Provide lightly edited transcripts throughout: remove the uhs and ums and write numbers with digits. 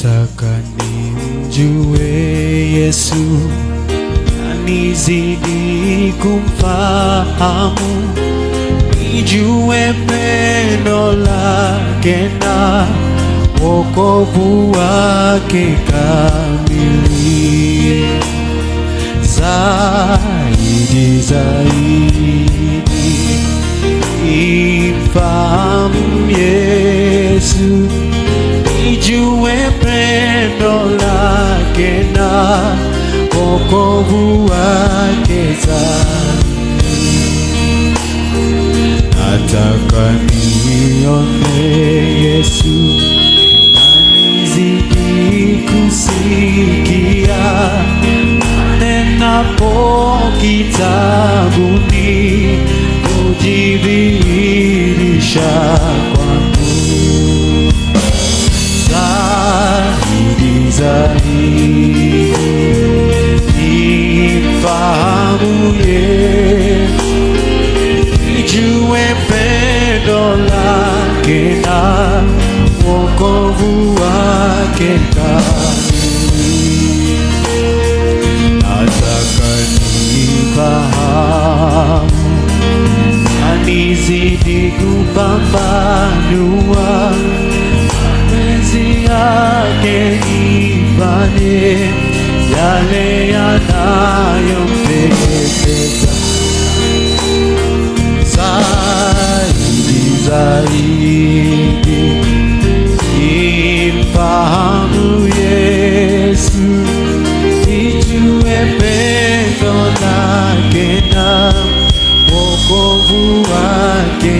Nataka nimjue Yesu na nizidi kumfahamu, nijue pendo lake na wokovu wake kamili, zaidi zaidi nimfahamu Yesu, nijue pendo lake na wokovu wake zaidi. Nataka nione Yesu na nizidi kusikia anenapo kitabuni kujidhihirisha kwangu, zaidi zaidi nimfahamu Yesu, nijue pendo lake na wokovu wake kamili. Nataka nifahamu na nizidi kupambanua mapenzi yake, nifanye yale yanayompendeza, zaidi zaidi nimfahamu Yesu, nijue pendo lake na wokovu wake,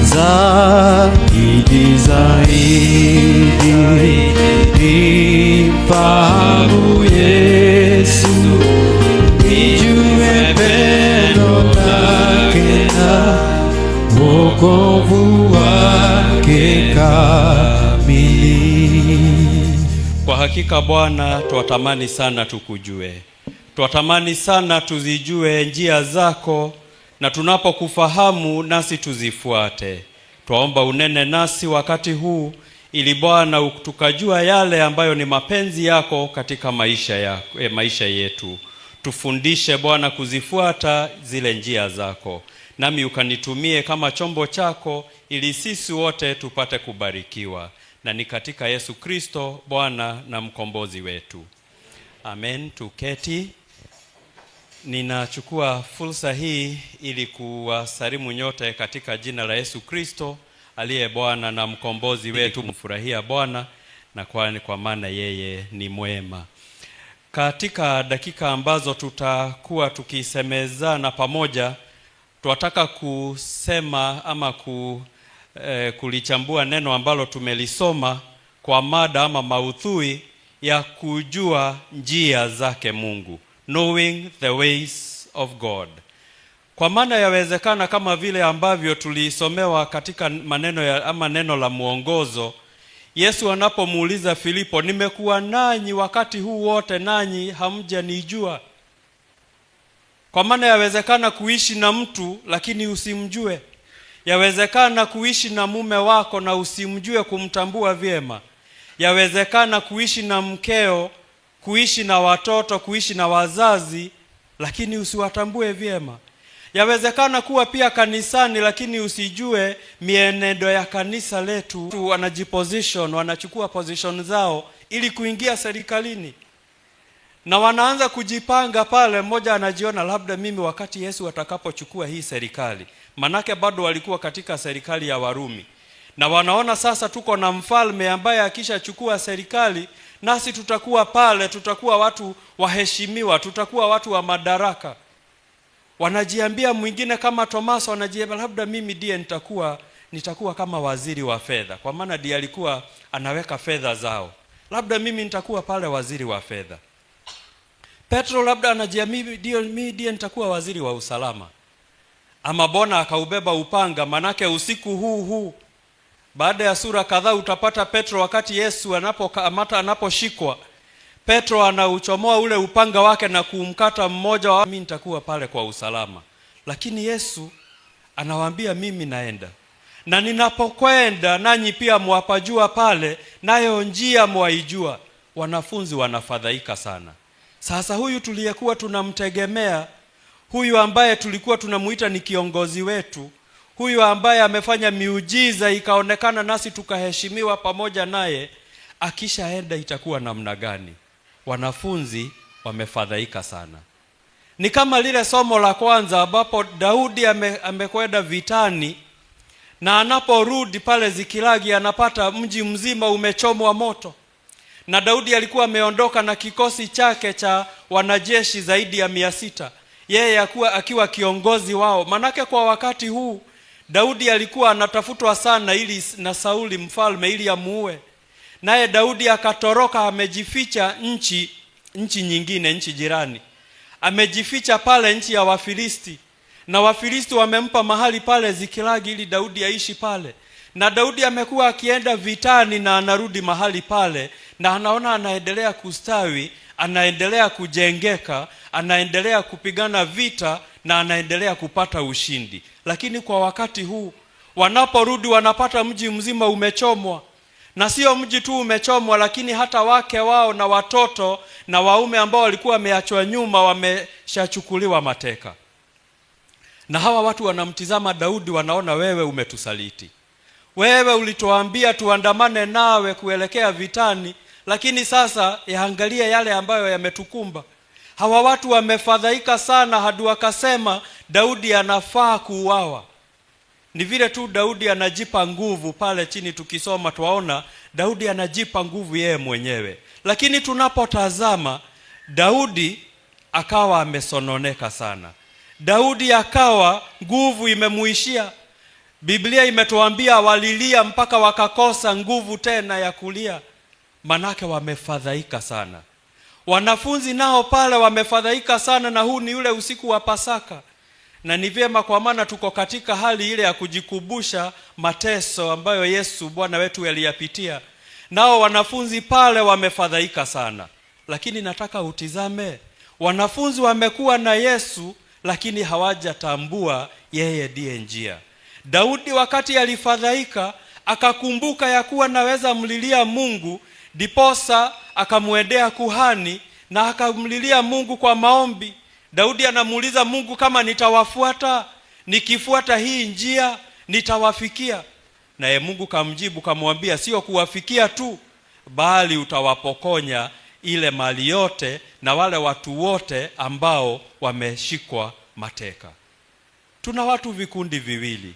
zaidi zaidi nimfahamu Yesu, nijue pendo lake na wokovu wake kamili. Kwa hakika Bwana, twatamani sana tukujue, twatamani sana tuzijue njia zako, na tunapokufahamu nasi tuzifuate. Twaomba unene nasi wakati huu, ili Bwana tukajua yale ambayo ni mapenzi yako katika maisha yetu. Tufundishe Bwana kuzifuata zile njia zako, nami ukanitumie kama chombo chako, ili sisi wote tupate kubarikiwa, na ni katika Yesu Kristo Bwana na mkombozi wetu. Amen. Tuketi. Ninachukua fursa hii ili kuwasalimu nyote katika jina la Yesu Kristo aliye Bwana na mkombozi wetu. Mfurahia Bwana na kwani kwa maana yeye ni mwema. Katika dakika ambazo tutakuwa tukisemezana pamoja, twataka kusema ama kulichambua neno ambalo tumelisoma kwa mada ama maudhui ya kujua njia zake Mungu, knowing the ways of God. Kwa maana yawezekana kama vile ambavyo tulisomewa katika maneno ya, ama neno la mwongozo, Yesu anapomuuliza Filipo, "Nimekuwa nanyi wakati huu wote nanyi hamjanijua?" Kwa maana yawezekana kuishi na mtu lakini usimjue. Yawezekana kuishi na mume wako na usimjue kumtambua vyema. Yawezekana kuishi na mkeo, kuishi na watoto, kuishi na wazazi, lakini usiwatambue vyema. Yawezekana kuwa pia kanisani, lakini usijue mienendo ya kanisa letu. Wanajiposition, wanachukua position zao ili kuingia serikalini na wanaanza kujipanga pale. Mmoja anajiona, "Labda mimi wakati Yesu atakapochukua hii serikali," manake bado walikuwa katika serikali ya Warumi, na wanaona sasa tuko na mfalme ambaye akishachukua serikali nasi tutakuwa pale, tutakuwa watu waheshimiwa, tutakuwa watu wa madaraka. Wanajiambia, mwingine kama Tomaso anajiambia, "Labda mimi ndiye nitakuwa kama waziri wa fedha," kwa maana ndiye alikuwa anaweka fedha zao. "Labda mimi nitakuwa pale waziri wa fedha." Petro labda anajiambia, "Mimi ndiye nitakuwa waziri wa usalama." Ama Bwana akaubeba upanga, manake usiku huu huu, baada ya sura kadhaa, utapata Petro wakati Yesu anapokamata, anaposhikwa, Petro anauchomoa ule upanga wake na kumkata mmoja wa, "Mimi nitakuwa pale kwa usalama." Lakini Yesu anawaambia, "Mimi naenda." Na ninapokwenda nanyi pia mwapajua pale, nayo njia mwaijua. Wanafunzi wanafadhaika sana. Sasa huyu tuliyekuwa tunamtegemea, huyu ambaye tulikuwa tunamuita ni kiongozi wetu, huyu ambaye amefanya miujiza ikaonekana nasi tukaheshimiwa pamoja naye, akishaenda itakuwa namna gani? Wanafunzi wamefadhaika sana. Ni kama lile somo la kwanza ambapo Daudi amekwenda vitani na anaporudi pale Zikilagi anapata mji mzima umechomwa moto, na Daudi alikuwa ameondoka na kikosi chake cha wanajeshi zaidi ya 600, yeye akiwa kiongozi wao. Manake kwa wakati huu Daudi alikuwa anatafutwa sana ili na Sauli mfalme ili amuue, naye Daudi akatoroka, amejificha nchi nyingine, nchi jirani, amejificha pale nchi ya Wafilisti, na Wafilisti wamempa mahali pale Zikilagi ili Daudi aishi pale. Na Daudi amekuwa akienda vitani na anarudi mahali pale, na anaona anaendelea kustawi, anaendelea kujengeka, anaendelea kupigana vita na anaendelea kupata ushindi. Lakini kwa wakati huu wanaporudi wanapata mji mzima umechomwa, na sio mji tu umechomwa, lakini hata wake wao na watoto na waume ambao walikuwa wameachwa nyuma wameshachukuliwa mateka. Na hawa watu wanamtizama Daudi, wanaona wewe umetusaliti. Wewe ulituambia tuandamane nawe kuelekea vitani, lakini sasa yaangalie yale ambayo yametukumba. Hawa watu wamefadhaika sana hadi wakasema Daudi anafaa kuuawa. Ni vile tu Daudi anajipa nguvu pale chini, tukisoma twaona Daudi anajipa nguvu yeye mwenyewe, lakini tunapotazama Daudi akawa amesononeka sana. Daudi akawa nguvu imemuishia. Biblia imetuambia walilia mpaka wakakosa nguvu tena ya kulia, manake wamefadhaika sana. Wanafunzi nao pale wamefadhaika sana, na huu ni ule usiku wa Pasaka, na ni vyema kwa maana tuko katika hali ile ya kujikumbusha mateso ambayo Yesu Bwana wetu aliyapitia. Nao wanafunzi pale wamefadhaika sana, lakini nataka utizame, wanafunzi wamekuwa na Yesu lakini hawajatambua yeye ndiye njia. Daudi wakati alifadhaika akakumbuka ya kuwa naweza mlilia Mungu, diposa akamwendea kuhani na akamlilia Mungu kwa maombi. Daudi anamuuliza Mungu, kama nitawafuata, nikifuata hii njia nitawafikia? Naye Mungu kamjibu kamwambia, sio kuwafikia tu, bali utawapokonya ile mali yote na wale watu wote ambao wameshikwa mateka. Tuna watu vikundi viwili.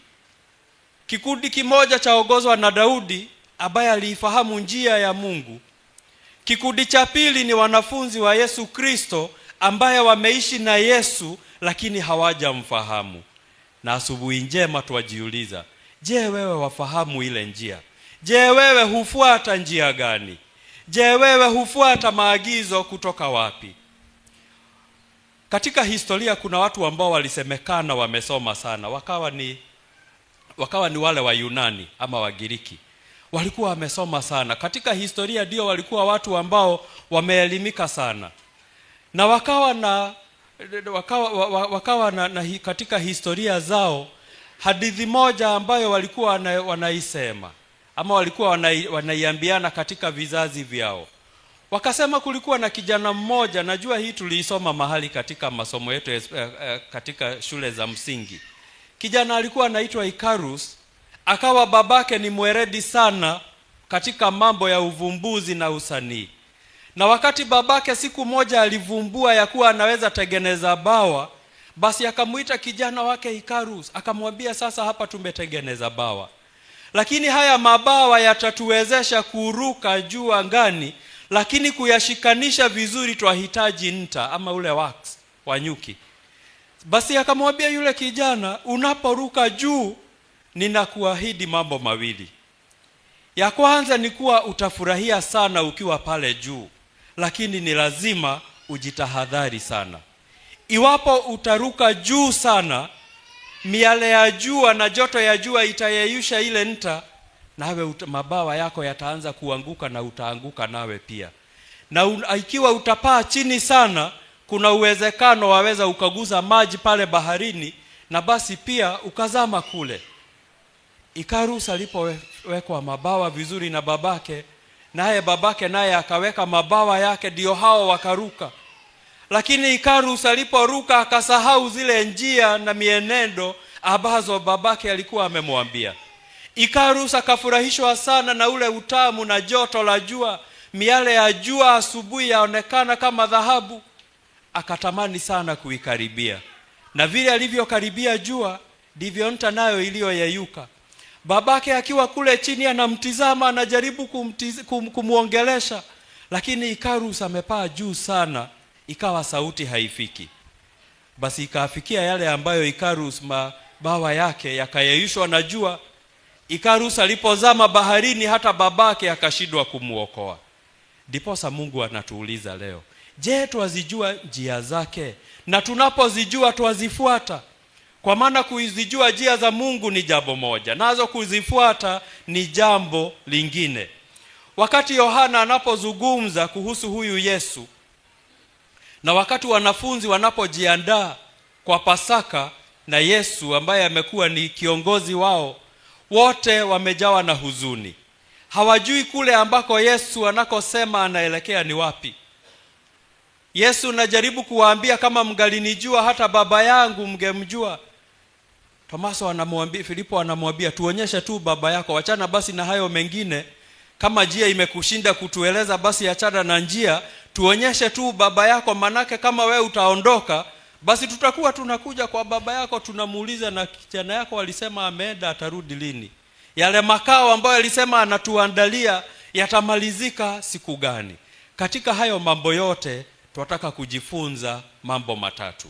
Kikundi kimoja chaongozwa na Daudi ambaye aliifahamu njia ya Mungu. Kikundi cha pili ni wanafunzi wa Yesu Kristo ambaye wameishi na Yesu lakini hawajamfahamu. Na asubuhi njema twajiuliza, je, wewe wafahamu ile njia? Je, wewe hufuata njia gani? Je, wewe hufuata maagizo kutoka wapi? Katika historia kuna watu ambao walisemekana wamesoma sana, wakawa ni wale wa Yunani ama Wagiriki. Walikuwa wamesoma sana. Katika historia ndio walikuwa watu ambao wameelimika sana. Na wakawa na katika historia zao hadithi moja ambayo walikuwa wanaisema ama walikuwa wanaiambiana katika vizazi vyao. Wakasema kulikuwa na kijana mmoja, najua hii tuliisoma mahali katika masomo yetu katika shule za msingi. Kijana alikuwa anaitwa Icarus, akawa babake ni mweredi sana katika mambo ya uvumbuzi na usanii. Na wakati babake siku moja alivumbua ya kuwa anaweza tengeneza bawa, basi akamuita kijana wake Icarus, akamwambia sasa hapa tumetengeneza bawa. Lakini haya mabawa yatatuwezesha kuruka juu angani, lakini kuyashikanisha vizuri twahitaji nta ama ule wax wa nyuki. Basi akamwambia yule kijana, unaporuka juu ninakuahidi mambo mawili. Ya kwanza ni kuwa utafurahia sana ukiwa pale juu, lakini ni lazima ujitahadhari sana. Iwapo utaruka juu sana, miale ya jua na joto ya jua itayeyusha ile nta, nawe mabawa yako yataanza kuanguka na utaanguka nawe pia. Na ikiwa utapaa chini sana, kuna uwezekano waweza ukagusa maji pale baharini na basi pia ukazama kule. Ikarus alipowekwa mabawa vizuri na babake, naye babake naye akaweka mabawa yake, ndio hao wakaruka. Lakini Ikarus aliporuka akasahau zile njia na mienendo ambazo babake alikuwa amemwambia. Ikarus akafurahishwa sana na ule utamu na joto la jua, miale ya jua asubuhi yaonekana kama dhahabu. Akatamani sana kuikaribia, na vile alivyokaribia jua ndivyo nta nayo iliyoyeyuka. Babake akiwa kule chini anamtizama, anajaribu kumwongelesha, lakini Ikarus amepaa juu sana, ikawa sauti haifiki. Basi ikaafikia yale ambayo Ikarus mabawa yake yakayeyushwa na jua. Ikarus alipozama baharini, hata babake akashindwa kumwokoa. Ndiposa Mungu anatuuliza leo, je, twazijua njia zake? Na tunapozijua twazifuata? Kwa maana kuizijua njia za Mungu ni jambo moja, nazo kuzifuata ni jambo lingine. Wakati Yohana anapozungumza kuhusu huyu Yesu na wakati wanafunzi wanapojiandaa kwa Pasaka na Yesu ambaye amekuwa ni kiongozi wao, wote wamejawa na huzuni. Hawajui kule ambako Yesu anakosema anaelekea ni wapi. Yesu najaribu kuwaambia kama mngalinijua hata baba yangu mngemjua. Tomaso anamwambia, Filipo anamwambia tuonyeshe tu baba yako, wachana basi na hayo mengine. Kama njia imekushinda kutueleza, basi achana na njia, tuonyeshe tu baba yako, manake kama we utaondoka, basi tutakuwa tunakuja kwa baba yako tunamuuliza, na kijana yako alisema ameenda, atarudi lini? Yale makao ambayo alisema anatuandalia yatamalizika siku gani? Katika hayo mambo yote twataka kujifunza mambo matatu.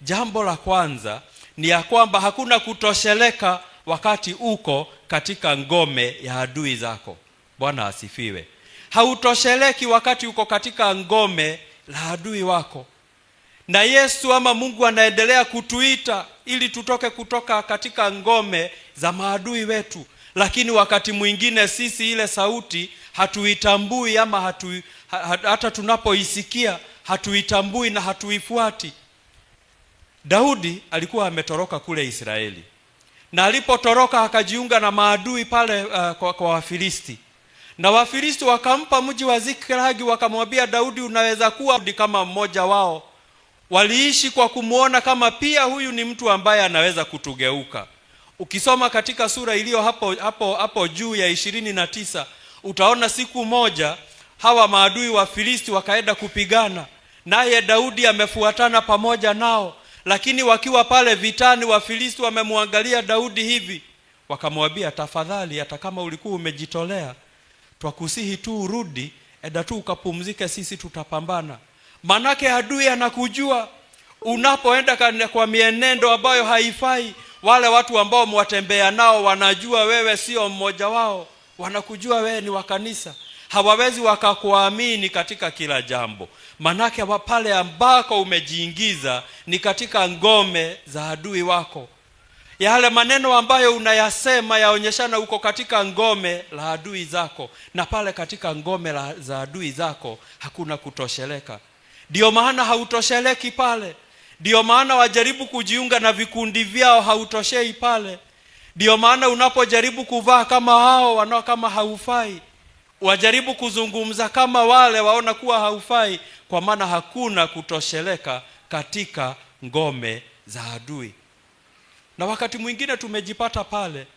Jambo la kwanza ni ya kwamba hakuna kutosheleka wakati uko katika ngome ya adui zako. Bwana asifiwe. Hautosheleki wakati uko katika ngome la adui wako. Na Yesu ama Mungu anaendelea kutuita ili tutoke kutoka katika ngome za maadui wetu, lakini wakati mwingine sisi ile sauti hatuitambui ama hata tunapoisikia hatuitambui na hatuifuati. Daudi alikuwa ametoroka kule Israeli, na alipotoroka akajiunga na maadui pale kwa Wafilisti, na Wafilisti wakampa mji wa Ziklagi, wakamwambia Daudi, unaweza kuwa kama mmoja wao. Waliishi kwa kumwona kama pia huyu ni mtu ambaye anaweza kutugeuka. Ukisoma katika sura iliyo hapo hapo hapo juu ya 29 utaona siku moja hawa maadui wa Filisti wakaenda kupigana, naye Daudi amefuatana pamoja nao, lakini wakiwa pale vitani, Wafilisti wamemwangalia Daudi hivi, wakamwambia, tafadhali, hata kama ulikuwa umejitolea, twakusihi tu urudi, enda tu ukapumzike, sisi tutapambana. Manake adui anakujua unapoenda kwa mienendo ambayo haifai. Wale watu ambao mwatembea nao wanajua wewe sio mmoja wao, wanakujua wewe ni wa kanisa, hawawezi wakakuamini katika kila jambo. Manake pale ambako umejiingiza ni katika ngome za adui wako. Yale maneno ambayo unayasema yaonyeshana uko katika ngome la adui zako, na pale katika ngome za adui zako hakuna kutosheleka. Ndio maana hautosheleki pale. Ndio maana wajaribu kujiunga na vikundi vyao, hautoshei pale. Ndio maana unapojaribu kuvaa kama hao wanao kama haufai, wajaribu kuzungumza kama wale waona kuwa haufai, kwa maana hakuna kutosheleka katika ngome za adui. Na wakati mwingine tumejipata pale,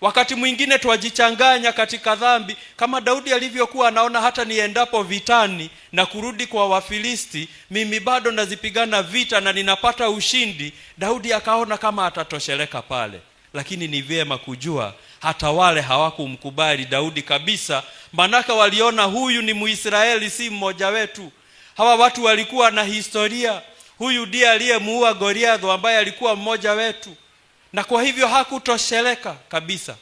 wakati mwingine twajichanganya katika dhambi, kama Daudi alivyokuwa anaona, hata niendapo vitani na kurudi kwa Wafilisti, mimi bado nazipigana vita na ninapata ushindi. Daudi akaona kama atatosheleka pale, lakini ni vyema kujua hata wale hawakumkubali Daudi kabisa, manake waliona huyu ni Muisraeli, si mmoja wetu. Hawa watu walikuwa na historia, huyu ndiye aliyemuua Goliath ambaye alikuwa mmoja wetu, na kwa hivyo hakutosheleka kabisa,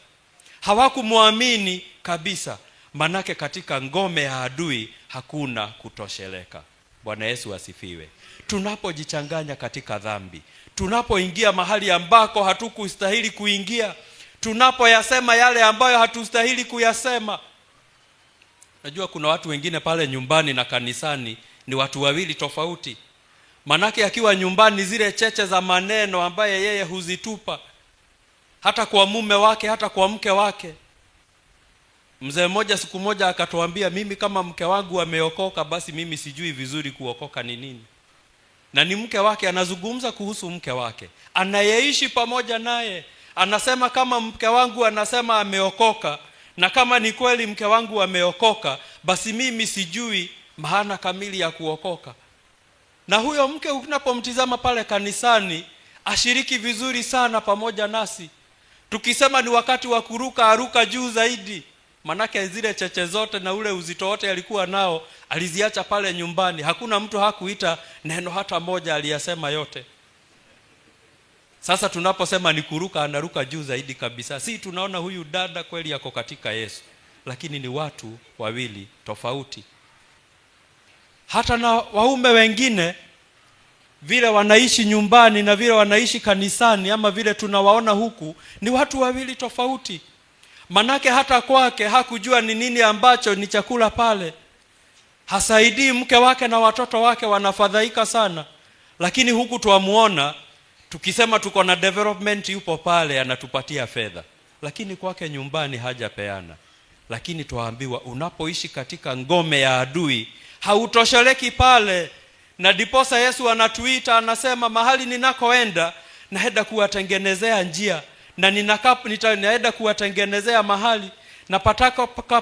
hawakumwamini kabisa, manake katika ngome ya adui hakuna kutosheleka. Bwana Yesu asifiwe. Tunapojichanganya katika dhambi, tunapoingia mahali ambako hatukustahili kuingia, tunapoyasema yale ambayo hatustahili kuyasema. Najua kuna watu wengine pale nyumbani na kanisani ni watu wawili tofauti. Manake akiwa nyumbani zile cheche za maneno ambaye yeye huzitupa, Hata kwa mume wake, hata kwa mke wake. Mzee mmoja siku moja akatuambia, "Mimi kama mke wangu ameokoka, basi mimi sijui vizuri kuokoka ni nini." Na ni mke wake, anazungumza kuhusu mke wake anayeishi pamoja naye. Anasema, "Kama mke wangu anasema ameokoka, na kama ni kweli mke wangu ameokoka, basi mimi sijui maana kamili ya kuokoka." Na huyo mke unapomtizama pale kanisani, ashiriki vizuri sana pamoja nasi. Tukisema ni wakati wa kuruka, aruka juu zaidi, manake zile cheche zote na ule uzito wote alikuwa nao aliziacha pale nyumbani. Hakuna mtu hakuita neno hata moja, aliyasema yote. Sasa tunaposema ni kuruka, anaruka juu zaidi kabisa. Si tunaona huyu dada kweli ako katika Yesu, lakini ni watu wawili tofauti. Hata na waume wengine, vile wanaishi nyumbani na vile wanaishi kanisani ama vile tunawaona huku, ni watu wawili tofauti. Manake hata kwake hakujua ni nini ambacho ni chakula pale, hasaidii mke wake na watoto wake wanafadhaika sana, lakini huku twamuona tukisema tuko na development, yupo pale anatupatia fedha, lakini kwake nyumbani hajapeana. Lakini twaambiwa unapoishi katika ngome ya adui hautosheleki pale, na diposa Yesu anatuita anasema, "Mahali ninakoenda naenda kuwatengenezea njia na naenda kuwatengenezea mahali, na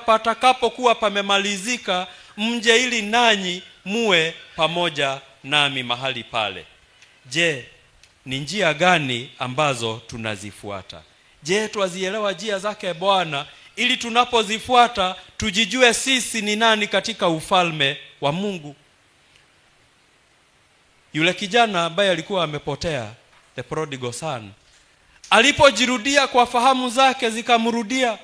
patakapokuwa pamemalizika mje, ili nanyi muwe pamoja nami mahali pale." Je, ni njia gani ambazo tunazifuata? Je, twazielewa njia zake Bwana ili tunapozifuata tujijue sisi ni nani katika ufalme wa Mungu? Yule kijana ambaye alikuwa amepotea, the prodigal son, alipojirudia kwa fahamu zake zikamrudia,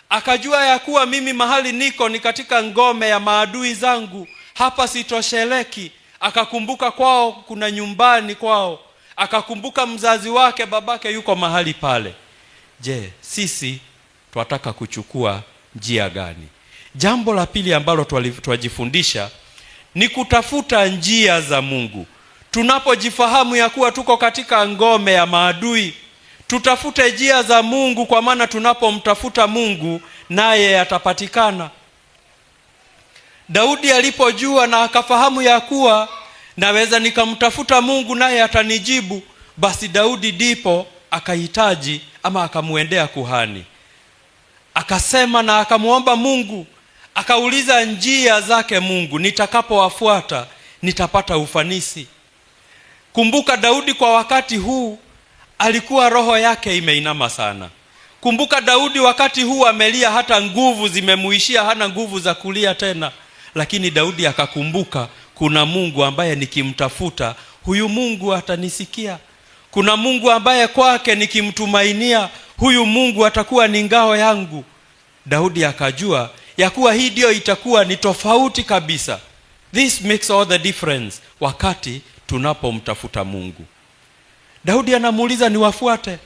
akajua ya kuwa mimi mahali niko ni katika ngome ya maadui zangu, hapa sitosheleki. Akakumbuka kwao kuna nyumbani kwao, akakumbuka mzazi wake, babake yuko mahali pale. Je, sisi twataka kuchukua njia gani? Jambo la pili ambalo twajifundisha ni kutafuta njia za Mungu. Tunapojifahamu ya kuwa tuko katika ngome ya maadui, tutafute njia za Mungu, kwa maana tunapomtafuta Mungu naye atapatikana. Daudi alipojua na akafahamu ya kuwa naweza nikamtafuta Mungu naye atanijibu, basi Daudi ndipo akahitaji ama akamwendea kuhani, akasema na akamwomba Mungu, akauliza njia zake Mungu, nitakapowafuata nitapata ufanisi. Kumbuka Daudi kwa wakati huu alikuwa roho yake imeinama sana. Kumbuka Daudi wakati huu amelia hata nguvu zimemuishia, hana nguvu za kulia tena. Lakini Daudi akakumbuka kuna Mungu ambaye nikimtafuta huyu Mungu atanisikia. Kuna Mungu ambaye kwake nikimtumainia huyu Mungu atakuwa ni ngao yangu. Daudi akajua ya kuwa hii ndio itakuwa ni tofauti kabisa. This makes all the difference wakati tunapomtafuta Mungu. Daudi anamuuliza, "Niwafuate?"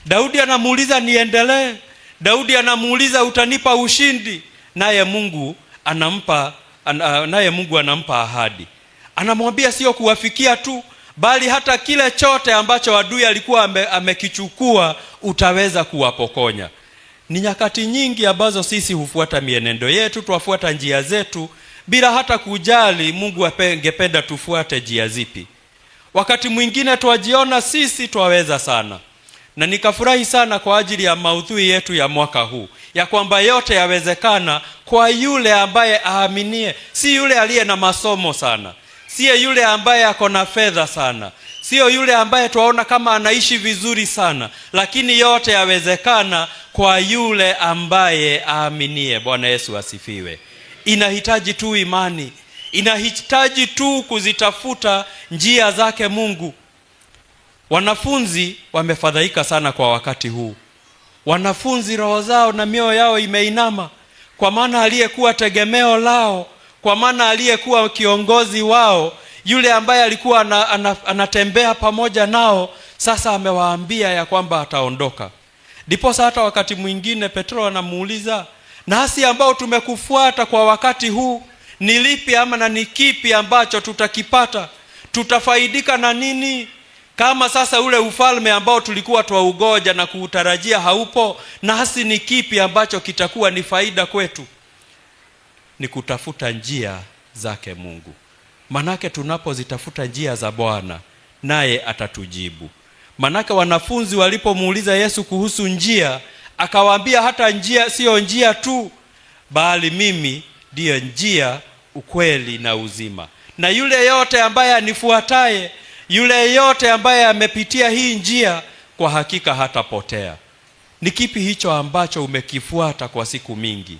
Daudi anamuuliza, "Niendelee?" Daudi anamuuliza, "Utanipa ushindi?" Naye Mungu anampa ahadi, anamwambia sio kuwafikia tu, bali hata kile chote ambacho adui alikuwa amekichukua utaweza kuwapokonya. Ni nyakati nyingi ambazo sisi hufuata mienendo yetu, twafuata njia zetu bila hata kujali Mungu angependa tufuate njia zipi. Wakati mwingine twajiona sisi twaweza sana, na nikafurahi sana kwa ajili ya maudhui yetu ya mwaka huu ya kwamba yote yawezekana kwa yule ambaye aaminie, si yule aliye na masomo sana, siye yule ambaye ako na fedha sana, sio yule ambaye twaona kama anaishi vizuri sana, lakini yote yawezekana kwa yule ambaye aaminie. Bwana Yesu asifiwe. Inahitaji tu imani, inahitaji tu kuzitafuta njia zake Mungu. Wanafunzi wamefadhaika sana kwa wakati huu. Wanafunzi roho zao na mioyo yao imeinama, kwa maana aliyekuwa tegemeo lao, kwa maana aliyekuwa kiongozi wao, yule ambaye alikuwa anatembea pamoja nao, sasa amewaambia ya kwamba ataondoka. Ndiposa hata wakati mwingine Petro anamuuliza, "Nasi ambao tumekufuata kwa wakati huu, ni lipi ama na ni kipi ambacho tutakipata? Tutafaidika na nini?" Kama sasa ule ufalme ambao tulikuwa twaugoja na kuutarajia haupo, nasi ni kipi ambacho kitakuwa ni faida kwetu? Ni kutafuta njia zake Mungu. Manake tunapozitafuta njia za Bwana, naye atatujibu. Manake wanafunzi walipomuuliza Yesu kuhusu njia, akawaambia hata njia siyo njia tu, bali mimi ndiyo njia, ukweli na uzima. Na yule yote ambaye anifuataye, yule yote ambaye amepitia hii njia, kwa hakika hatapotea. Ni kipi hicho ambacho umekifuata kwa siku mingi?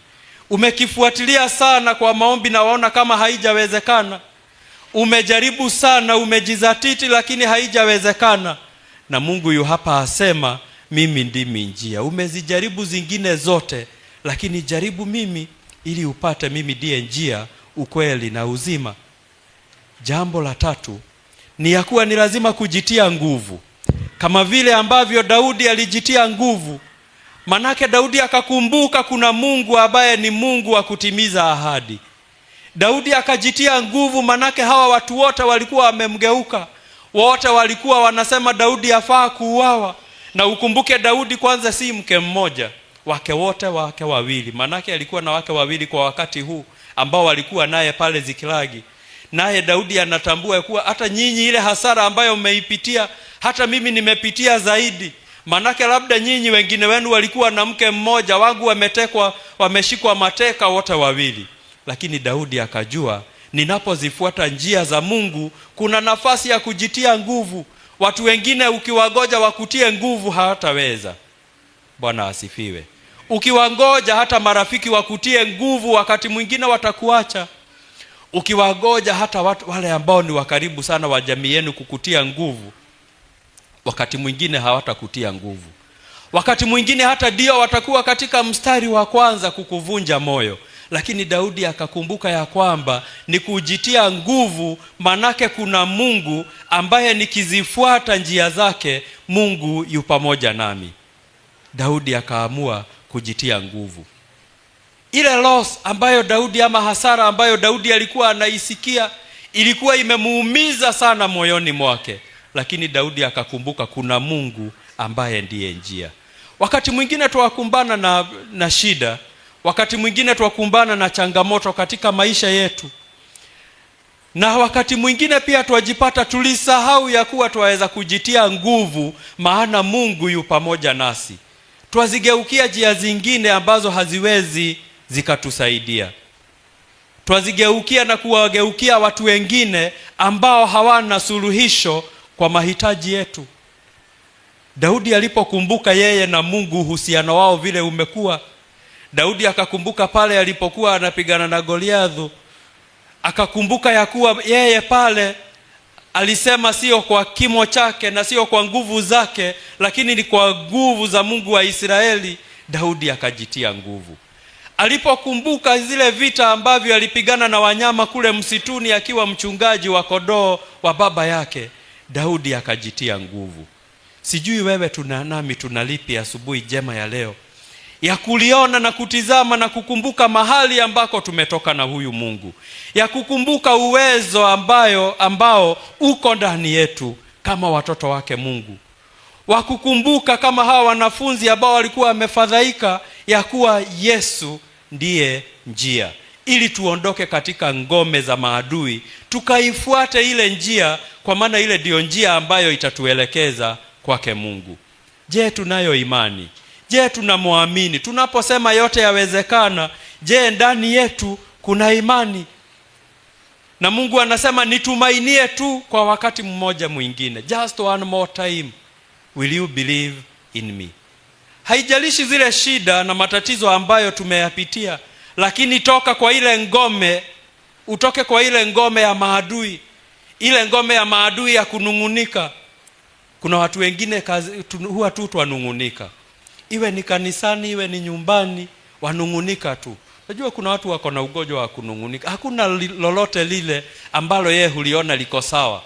Umekifuatilia sana kwa maombi na waona kama haijawezekana. Umejaribu sana, umejizatiti, lakini haijawezekana. Na Mungu yu hapa asema, mimi ndimi njia. Umezijaribu zingine zote, lakini jaribu mimi ili upate mimi ndiye njia, ukweli na uzima. Jambo la tatu ni ya kuwa ni lazima kujitia nguvu, kama vile ambavyo Daudi alijitia nguvu. Manake Daudi akakumbuka kuna Mungu ambaye ni Mungu wa kutimiza ahadi. Daudi akajitia nguvu, manake hawa watu wote walikuwa wamemgeuka, wote walikuwa wanasema Daudi afaa kuuawa. Na ukumbuke Daudi kwanza si mke mmoja, wake wote wake wawili, manake alikuwa na wake wawili kwa wakati huu ambao walikuwa naye pale Zikilagi. Naye Daudi anatambua kuwa hata nyinyi ile hasara ambayo mmeipitia, hata mimi nimepitia zaidi. Manake labda nyinyi wengine wenu walikuwa na mke mmoja, wangu wametekwa, wameshikwa mateka wote wawili. Lakini Daudi akajua ninapozifuata njia za Mungu kuna nafasi ya kujitia nguvu. Watu wengine ukiwagoja wakutie nguvu hawataweza. Bwana asifiwe. Ukiwangoja hata marafiki wakutie nguvu, wakati mwingine watakuacha. Ukiwangoja hata watu wale ambao ni wakaribu sana wa jamii yenu kukutia nguvu, wakati mwingine hawatakutia nguvu. Wakati mwingine hata ndio watakuwa katika mstari wa kwanza kukuvunja moyo. Lakini Daudi akakumbuka ya kwamba ni kujitia nguvu, manake kuna Mungu ambaye nikizifuata njia zake, Mungu yu pamoja nami. Daudi akaamua kujitia nguvu. Ile loss ambayo Daudi ama hasara ambayo Daudi alikuwa anaisikia ilikuwa imemuumiza sana moyoni mwake, lakini Daudi akakumbuka kuna Mungu ambaye ndiye njia. Wakati mwingine twakumbana na shida, wakati mwingine twakumbana na changamoto katika maisha yetu, na wakati mwingine pia twajipata tulisahau ya kuwa twaweza kujitia nguvu, maana Mungu yu pamoja nasi. Twazigeukia njia zingine ambazo haziwezi zikatusaidia. Twazigeukia na kuwageukia watu wengine ambao hawana suluhisho kwa mahitaji yetu. Daudi alipokumbuka yeye na Mungu uhusiano wao vile umekuwa, Daudi akakumbuka pale alipokuwa anapigana na Goliathu, akakumbuka ya kuwa yeye pale alisema sio kwa kimo chake na sio kwa nguvu zake, lakini ni kwa nguvu za Mungu wa Israeli. Daudi akajitia nguvu. Alipokumbuka zile vita ambavyo alipigana na wanyama kule msituni akiwa mchungaji wa kondoo wa baba yake, Daudi akajitia nguvu. Sijui wewe tuna nami tunalipi asubuhi njema ya leo ya kuliona na kutizama na kukumbuka mahali ambako tumetoka na huyu Mungu, ya kukumbuka uwezo ambao uko ndani yetu kama watoto wake Mungu, wa kukumbuka kama hawa wanafunzi ambao walikuwa wamefadhaika ya kuwa Yesu ndiye njia, ili tuondoke katika ngome za maadui tukaifuate ile njia, kwa maana ile ndiyo njia ambayo itatuelekeza kwake Mungu. Je, tunayo imani? Je, tunamwamini? Tunaposema yote yawezekana, je, ndani yetu kuna imani? Na Mungu anasema nitumainie tu kwa wakati mmoja mwingine, just one more time, will you believe in me? Haijalishi zile shida na matatizo ambayo tumeyapitia, lakini toka kwa ile ngome, utoke kwa ile ngome ya maadui, ile ngome ya maadui ya kunung'unika. Kuna watu wengine kazi, huwa tu twanung'unika, iwe ni kanisani, iwe ni nyumbani, wanung'unika tu. Najua kuna watu wako na ugonjwa wa kunung'unika. Hakuna lolote lile ambalo yeye huliona liko sawa.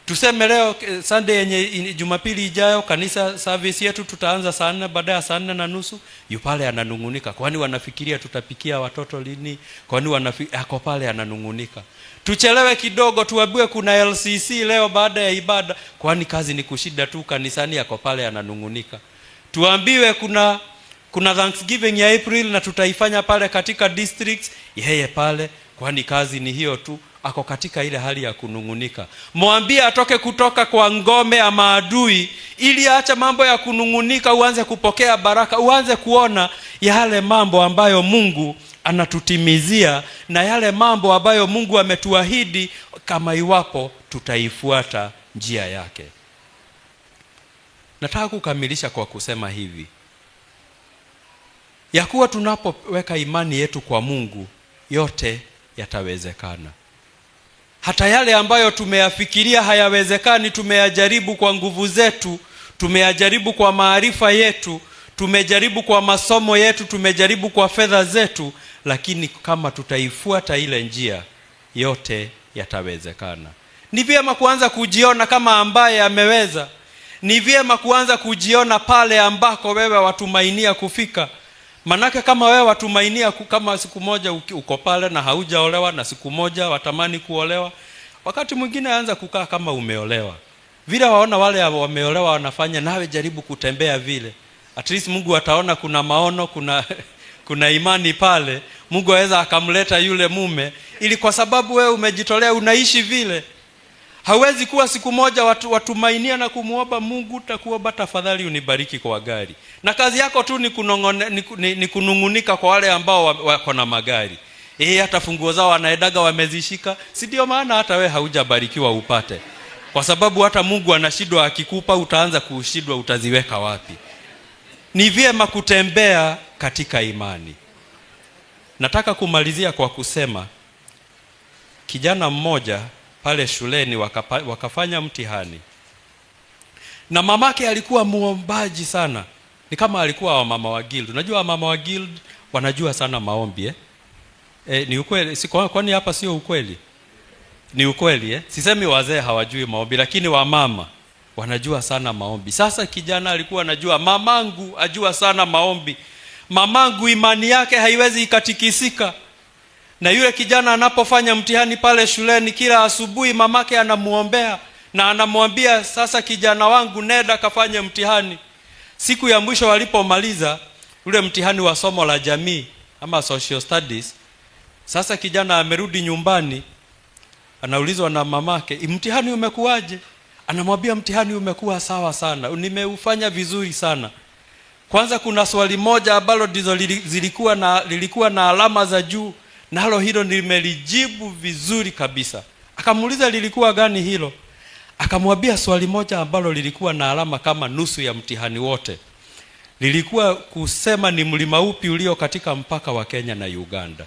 Tuseme leo Sunday yenye Jumapili ijayo kanisa service yetu tutaanza saa 4 baada ya saa 4:30. Yu pale ananung'unika, kwani wanafikiria tutapikia watoto lini? Kwani ako pale ananung'unika. Tuchelewe kidogo tuambiwe kuna LCC leo baada ya ibada, kwani kazi ni kushida tu kanisani, ako pale ananung'unika. Tuambiwe kuna Thanksgiving ya April na tutaifanya pale katika districts, yeye pale, kwani kazi ni hiyo tu, ako katika ile hali ya kunung'unika. Mwambie atoke kutoka kwa ngome ya maadui, ili aache mambo ya kunung'unika, uanze kupokea baraka, uanze kuona yale mambo ambayo Mungu anatutimizia na yale mambo ambayo Mungu ametuahidi kama iwapo tutaifuata njia yake. Nataka kukamilisha kwa kusema hivi ya kuwa tunapoweka imani yetu kwa Mungu, yote yatawezekana. Hata yale ambayo tumeyafikiria hayawezekani, tumeyajaribu kwa nguvu zetu, tumeyajaribu kwa maarifa yetu, tumejaribu kwa masomo yetu, tumejaribu kwa fedha zetu, lakini kama tutaifuata ile njia, yote yatawezekana. Ni vyema kuanza kujiona kama ambaye ameweza. Ni vyema kuanza kujiona pale ambako wewe watumainia kufika. Manake kama wewe watumainia kama siku moja uko pale na haujaolewa na siku moja watamani kuolewa, wakati mwingine anza kukaa kama umeolewa. Vile waona wale wameolewa wanafanya, nawe jaribu kutembea vile. At least Mungu ataona kuna maono, kuna imani pale. Mungu aweza akamleta yule mume, ili kwa sababu wewe umejitolea unaishi vile. Hawezi kuwa siku moja watumainia na kumuomba Mungu, takuomba tafadhali unibariki kwa gari, na kazi yako tu ni kunung'unika kwa wale ambao wako na magari. Hata funguo zao wanaedaga wamezishika. Si ndio maana hata we haujabarikiwa upate, kwa sababu hata Mungu anashindwa akikupa, utaanza kushindwa utaziweka wapi. Ni vyema kutembea katika imani. Nataka kumalizia kwa kusema kijana mmoja pale shuleni wakafanya mtihani, na mamake alikuwa muombaji sana, ni kama alikuwa wamama wa guild. Unajua wamama wa guild wanajua sana maombi, eh? Ni ukweli si, kwani hapa sio ukweli? Ni ukweli, eh? Sisemi wazee hawajui maombi, lakini wamama wanajua sana maombi. Sasa kijana alikuwa anajua mamangu ajua sana maombi, mamangu imani yake haiwezi ikatikisika. Na yule kijana anapofanya mtihani pale shuleni, kila asubuhi mamake anamuombea na anamwambia, sasa kijana wangu, nenda kafanye mtihani. Siku ya mwisho walipomaliza ule mtihani wa somo la jamii ama social studies, sasa kijana amerudi nyumbani, anaulizwa na mamake, mtihani umekuwaje? Anamwambia mtihani umekuwa sawa sana, nimeufanya vizuri sana. Kwanza kuna swali moja ambalo ndizo lilikuwa na alama za juu, nalo hilo nimelijibu vizuri kabisa. Akamuuliza lilikuwa gani hilo? Akamwambia swali moja ambalo lilikuwa na alama kama nusu ya mtihani wote, lilikuwa kusema ni mlima upi ulio katika mpaka wa Kenya na Uganda.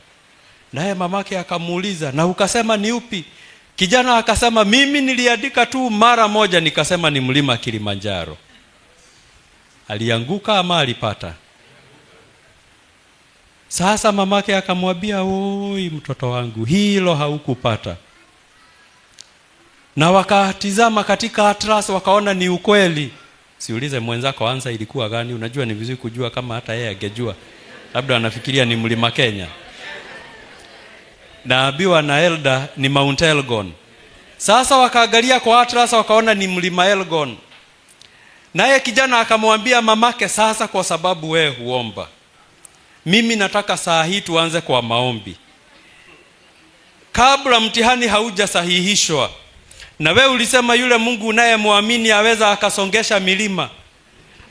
Naye mamake akamuuliza, na ukasema ni upi? Kijana akasema, mimi niliandika tu mara moja nikasema ni mlima Kilimanjaro. Alianguka ama alipata? Sasa mamake akamwambia, oi mtoto wangu, hilo haukupata. Na wakatizama katika atlas wakaona ni ukweli. Siulize mwenzako ansa ilikuwa gani? Unajua ni vizuri kujua kama hata yeye angejua. Labda anafikiria ni mlima Kenya. Naambiwa na elder ni Mount Elgon. Sasa wakaangalia kwa atlas wakaona ni mlima Elgon. Naye kijana akamwambia mamake, sasa kwa sababu wewe huomba, mimi nataka saa hii tuanze kwa maombi. Kabla mtihani haujasahihishwa, na wewe ulisema yule Mungu unayemwamini aweza akasongesha milima,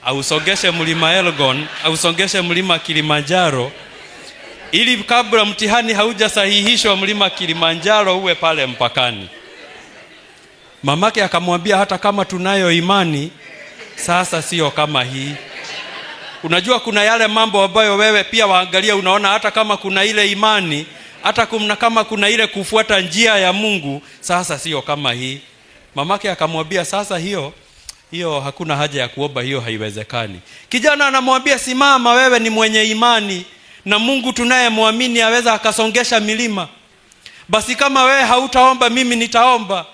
ausongeshe mlima Elgon, ausongeshe mlima Kilimanjaro, ili kabla mtihani haujasahihishwa mlima Kilimanjaro uwe pale mpakani. Mamake akamwambia, hata kama tunayo imani, sasa sio kama hii. Unajua kuna yale mambo ambayo wewe pia waangalia, unaona hata kama kuna ile imani, hata kama kuna ile kufuata njia ya Mungu, sasa sio kama hii. Mamake akamwambia, sasa hiyo hakuna haja ya kuomba, hiyo haiwezekani. Kijana anamwambia, simama, wewe ni mwenye imani na Mungu tunayemwamini aweza akasongesha milima. Basi kama wewe hautaomba, mimi nitaomba.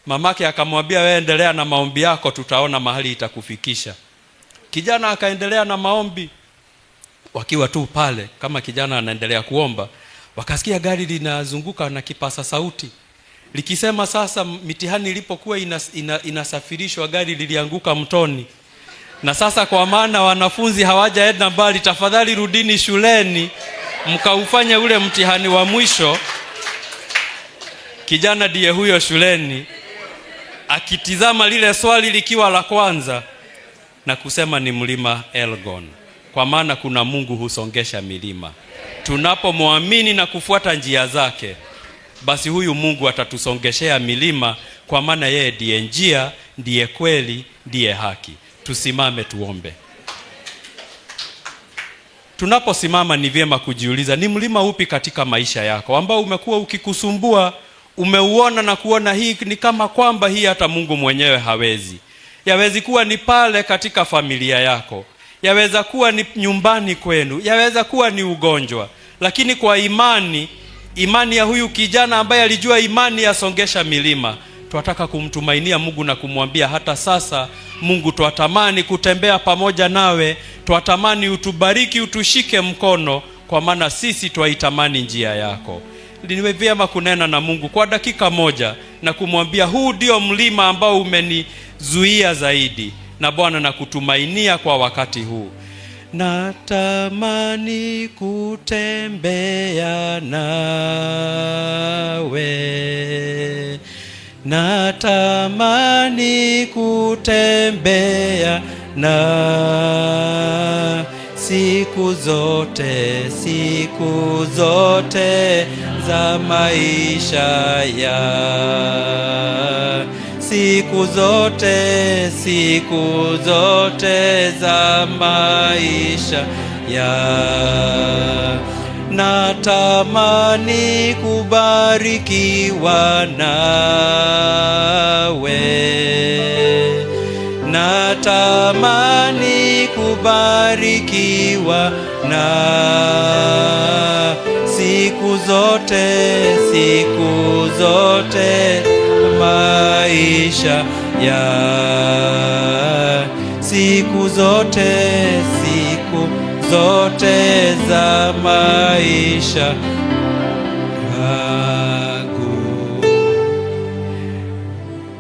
Mamake akamwambia, wewe endelea na maombi yako, tutaona mahali itakufikisha. Kijana akaendelea na maombi. Wakiwa tu pale, kama kijana anaendelea kuomba, wakasikia gari linazunguka na kipasa sauti likisema, sasa mitihani ilipokuwa inasafirishwa gari lilianguka mtoni, na sasa kwa maana wanafunzi hawajaenda mbali, tafadhali rudini shuleni mkaufanye ule mtihani wa mwisho. Kijana ndiye huyo shuleni akitizama lile swali likiwa la kwanza na kusema ni mlima Elgon, kwa maana kuna Mungu husongesha milima. Tunapomwamini na kufuata njia zake, basi huyu Mungu atatusongeshea milima, kwa maana yeye ndiye njia, ndiye kweli, ndiye haki. Tusimame tuombe. Tunaposimama ni vyema kujiuliza, ni mlima upi katika maisha yako ambao umekuwa ukikusumbua, umeuona na kuona hii ni kama kwamba hii hata Mungu mwenyewe hawezi. Yawezi kuwa ni pale katika familia yako, yaweza kuwa ni nyumbani kwenu, yaweza kuwa ni ugonjwa, lakini kwa imani, imani ya huyu kijana ambaye alijua imani yasongesha milima, twataka kumtumainia Mungu na kumwambia hata sasa, Mungu, twatamani kutembea pamoja nawe, twatamani utubariki, utushike mkono, kwa maana sisi twaitamani njia yako. Niwe vyema kunena na Mungu kwa dakika moja na kumwambia huu ndio mlima ambao umenizuia zaidi, na Bwana nakutumainia kwa wakati huu. Natamani kutembea nawe, natamani kutembea na siku zote, siku zote za maisha ya siku zote, siku zote za maisha ya natamani kubarikiwa nawe, natamani kubarikiwa na siku zote, siku zote maisha ya siku zote, siku zote za maisha yangu.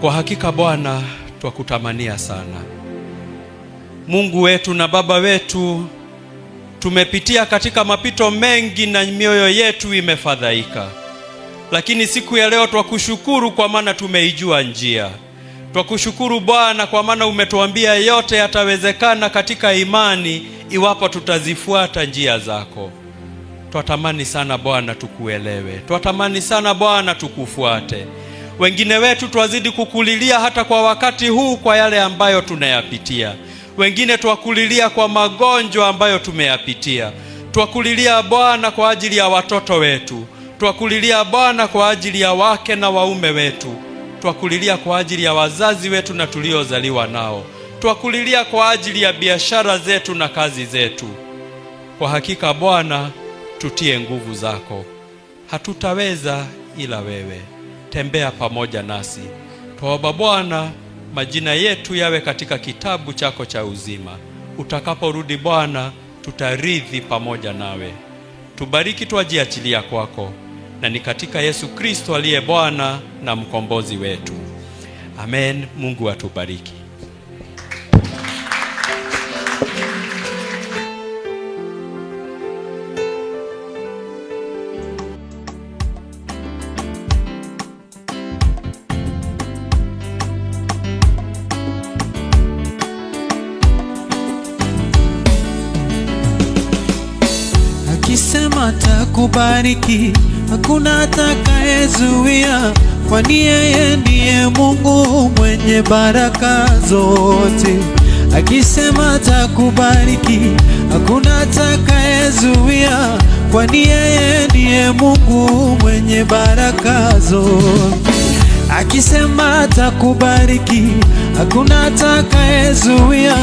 Kwa hakika Bwana, twakutamania sana. Mungu wetu na Baba wetu, tumepitia katika mapito mengi na mioyo yetu imefadhaika, lakini siku ya leo twakushukuru kwa maana tumeijua njia. Twakushukuru Bwana kwa maana umetuambia yote yatawezekana katika imani iwapo tutazifuata njia zako. Twatamani sana Bwana tukuelewe, twatamani sana Bwana tukufuate. Wengine wetu twazidi kukulilia hata kwa wakati huu kwa yale ambayo tunayapitia. Wengine twakulilia kwa magonjwa ambayo tumeyapitia. Twakulilia Bwana kwa ajili ya watoto wetu. Twakulilia Bwana kwa ajili ya wake na waume wetu. Twakulilia kwa ajili ya wazazi wetu na tuliozaliwa nao. Twakulilia kwa ajili ya biashara zetu na kazi zetu. Kwa hakika Bwana, tutie nguvu zako. Hatutaweza ila wewe. Tembea pamoja nasi. Twaomba Bwana, majina yetu yawe katika kitabu chako cha uzima. Utakaporudi Bwana, tutarithi pamoja nawe. Tubariki, twajiachilia kwako, na ni katika Yesu Kristo aliye Bwana na mkombozi wetu. Amen. Mungu atubariki. Akisema atakubariki, hakuna atakayezuia, kwani yeye ndiye Mungu mwenye baraka zote. Akisema atakubariki, hakuna atakayezuia, kwani yeye ndiye Mungu mwenye baraka zote. Akisema atakubariki, hakuna atakayezuia,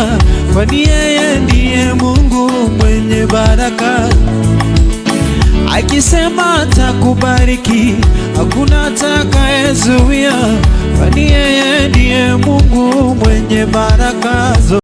kwani yeye ndiye Mungu mwenye baraka. Akisema atakubariki, hakuna atakayezuia, kwani yeye ndiye Mungu mwenye baraka zote.